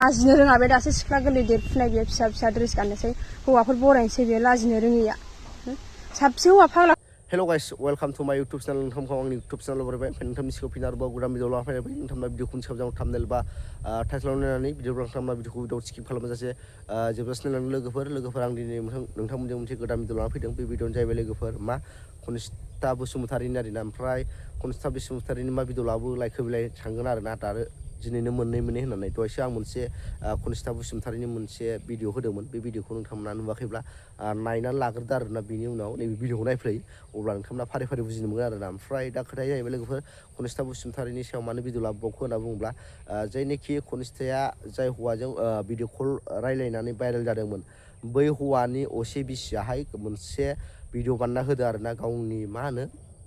लाजिनो रोङा बे दासो सिख्ला गोरलै देरफुनाय बियो फिसा फिसा ड्रेस गाननोसै हौवाफोर बरायनोसै बियो लाजिनो रोङैया साबसे हौवा फाग्ला Hello guys, welcome to my YouTube channel. नोंथांखौ आंनि YouTube channel बरायबाय नोंथांनि सिगाङाव फिन आरोबाव गोदान भिडिअ लाना फैबाय नोंथांना भिडिअखौनि सायाव जों थाम्बनेल बा टाइटलाव नायनानै भिडिअखौ नोंथांना भिडिअखौ भिडिअ स्किप खालामजासे जोबजासिम नायनानै लोगोफोर आं दिनै नोंथांमोनजों मोनसे गोदान भिडिअ लाना फैदों बे भिडिअआनो जाहैबाय लोगोफोर मा कनिष्ठा बसुमतारीनि आरोना ओमफ्राय कनिष्ठा बसुमतारीनि मा भिडिअ लाबो लाइक होलाय थांगोन आरोना आरो दिनैनो मोननै होननानै दहायसो आं मोनसे कनिष्ठा बसुमतारीनि मोनसे भिडिअ होदोंमोन बे भिडिअखौ नोंथांमोना नुवाखैब्ला नायनानै लाग्रोदो आरोना बिनि उनाव नैबे भिडिअखौ नायफै अब्ला नोंथांमोना फारि फारि बुजिनो मोनगोन आरोना ओमफ्राय दा खोथाया जाहैबाय लोगोफोर कनिष्ठा बसुमतारीनि सायाव मानो भिडिअ लाबोबावखो होनना बुङोब्ला जायनोखि कनिष्ठाया जाय हौवाजों भिडिअ कल रायलायनानै भाइरेल जादोंमोन बै हौवानि असे बिसियाहाय मोनसे भिडिअ बानायना होदों आरोना गावनि मा होनो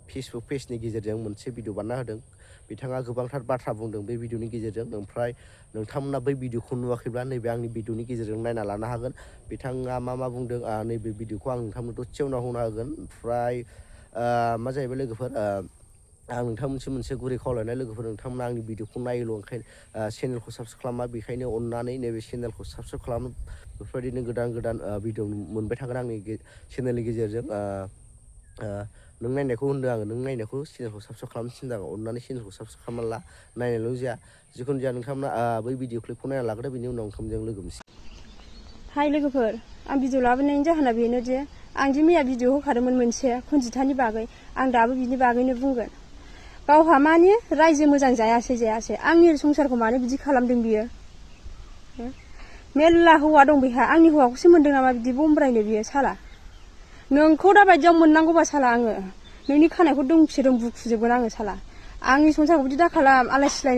फेसबुक पेजनि गेजेरजों मोनसे भिडिअ बानायना होदों बिथाङा गोबांथार बाथ्रा बुंदों बे भिडिअनि गेजेरजों ओमफ्राय नोंथांमोना बै भिडिअखौ नुवाखैब्ला नैबे आंनि भिडिअनि गेजेरजों नायना लानो हागोन बिथाङा मा बुंदों नैबे भिडिअखौ आं नोंथांमोन दसेयाव होना होगोन ओमफ्राय मा जाहैबाय लोगोफोर आं नोंथांमोनसिम मोनसे गुरै खावलायनाय लोगोफोर नोंथांमोना आंनि भिडिअखौ नायोल' ओंखायनो चेनेलखौ साबस्क्राइब खालामा बेखायनो अननानै नैबे चेनेलखौ साबस्क्राइब खालाम बेफोरबायदिनो गोदान भिडिअ मोनबाय थागोन आंनि चेनेलनि गेजेरजों नों नायनायखौ होनदों आङो नों नायनायखौ चेनेलखौ साबस्क्राइब खालामनो थिनदों आङो अननानै चेनेलखौ साबस्क्राइब खालामना ला नायनायल' जाया जिखुनु जाया नोंथांमोना बै भिडिअ क्लिपखौ नायना लाग्रो बिनि उनाव नोंथांजों लोगो मोनसै हाय लोगोफोर आं भिडिअ लाबोनायनि जाहोना बेनो जे आं दि मैया भिडिअ होखादोंमोन मोनसे खनजितानि बागै आं दाबो बिनि बागैनो बुंगोन गावहा माने रायजो मोजां जायासै आंनि संसारखौ मानो बिदि खालामदों बियो मेल्ला हौवा दं बेहा आंनि हौवाखौसो मोनदों नामा बिदि बमब्रायनो बियो साला नोंखौ दा बायदियाव मोननांगौबा साला आङो नोंनि खानायखौ दोंसे बुखुजोबगोन आङो साला आंनि संसारखौ बिदि दा खालाम आलाय सिलाय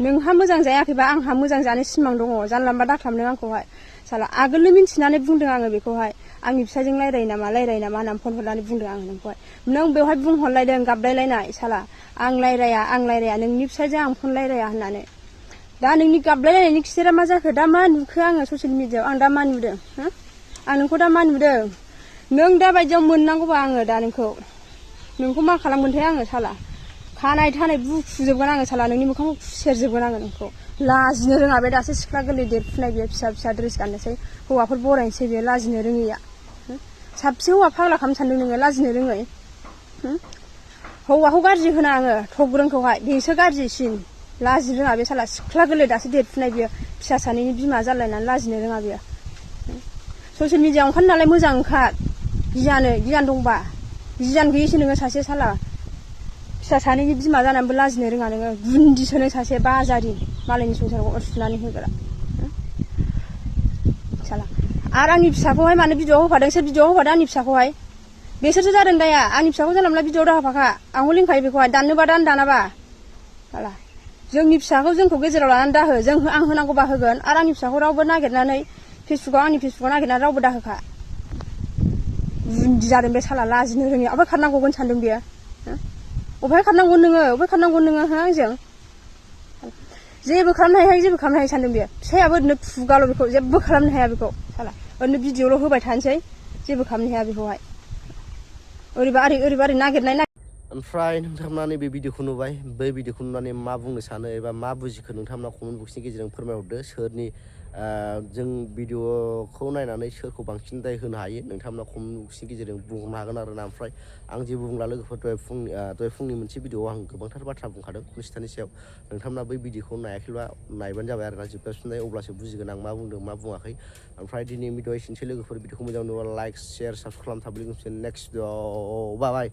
नोंहा मोजां जायाखैबा आंहा मोजां जानो सिमां दङ जानला मोनला दाखालाम नों आंखौहाय साला आगोलनो मिन्थिनानै बुंदों आङो बेखौहाय आंनि फिसायजों रायरायो नामा होननानै फन हरनानै बुंदों आङो नोंखौहाय नों बेवहाय बुंहरलायदों गाबलायलायनाय साला आं रायराया नोंनि फिसायजों आं फन रायराया होननानै दा नोंनि गाबलायलायनायनि खिथेरा मा जाखो दा मा नुखो आङो ससियेल मिडियाआव आं दा मा नुदों आं नोंखौ दा मा नुदों नों दा बायदियाव मोननांगौबा आङो दा नोंखौ मा खालामगोनथाय आङो साला खानाय थानाय बुखुजोबगोन आङो साला नोंनि मोखांखौ खुसेरजोबगोन आङो नोंखौ लाजिनो रोङा बे दासो सिख्ला गोरलै देरफुनाय बियो फिसा फिसा ड्रेस गाननोसै हौवाफोर बरायनोसै बियो लाजिनो रोङैया साबसे हौवा फाग्ला खालामनो सानदों नोङो लाजिनो रोङै हौवाखौ गाज्रि होना आङो थग्रोंखौहाय बेसो गाज्रिसिन लाजिनो रोङा बे साला सिख्ला गोरलै दासो देरफुनाय बियो फिसा सानैनि बिमा जालायनानै लाजिनो रोङा बियो ससियेल मिडियाआव ओंखार नालाय मोजां ओंखार गियान दंबा गियान गैयैसो नोङो सासे साला फिसा सानैनि बिमा जानानैबो लाजिनो रोङा नोङो गुन्दिसो नों सासे बाजारि मालायनि संसारखौ अरसुनानै होग्रा साला आरो आंनि फिसाखौहाय मानो भिडिअआव होफादों सोर भिडिअआव होफादों आंनि फिसाखौहाय बेसोरसो जादों दाया आंनि फिसाखौ जानला मोनला भिडिअआव दाहोफाखा आंखौ लिंखायो बेखौहाय दाननोबा दानाबा साला जोंनि फिसाखौ जोंखौ गेजेराव लानानै दाहो आं होनांगौबा होगोन आरो आंनि फिसाखौ रावबो नागिरनानै आंनि फेसबुकआव नागिरनानै रावबो दाहोखा गुन्दि जादों बे साला लाजिनो रोङि अबहाय खारनांगौगोन सानदों बियो अबहाय खारनांगौ नोङो आंजों जेबो खालामनो हाया सानदों बियो फिसायाबो ओरैनो खुगाल' बेखौ जेबो खालामनो हाया बेखौ साला ओरैनो भिडिअल' होबाय थानोसै जेबो खालामनो हाया बेखौहाय ओरैबा नागिरनाय ओमफ्राय नोंथांमोना नैबे भिडिअखौ नुबाय बै भिडिअखौ नुनानै मा बुंनो सानो एबा मा बुजिखो नोंथांमोना कमेन्ट बक्सनि गेजेरजों फोरमायहरदो सोरनि जों भिडिअखौ नायनानै सोरखौ बांसिन दाय होनो हायो नोंथांमोना कमेन्ट बक्सनि गेजेरजों बुंहरनो हागोन आरोना ओमफ्राय आं जेबो बुंला लोगोफोर दहाय फुंनि मोनसे भिडिअआव आं गोबांथार बाथ्रा बुंखादों कनिष्ठानि सायाव नोंथांमोना बै भिडिअखौ नायाखैब्ला नायबानो जाबाय आरोना जोबजासिम अब्लासो बुजिगोन आं मा बुंदों मा बुङाखै ओमफ्राय दिनै भिडिअ एसेनोसै लोगोफोर भिडिअखौ मोजां नुबा लाइक शेयार साबस्क्राइब खालामथाब लोगोसे नेक्स्ट भिडिअ बाय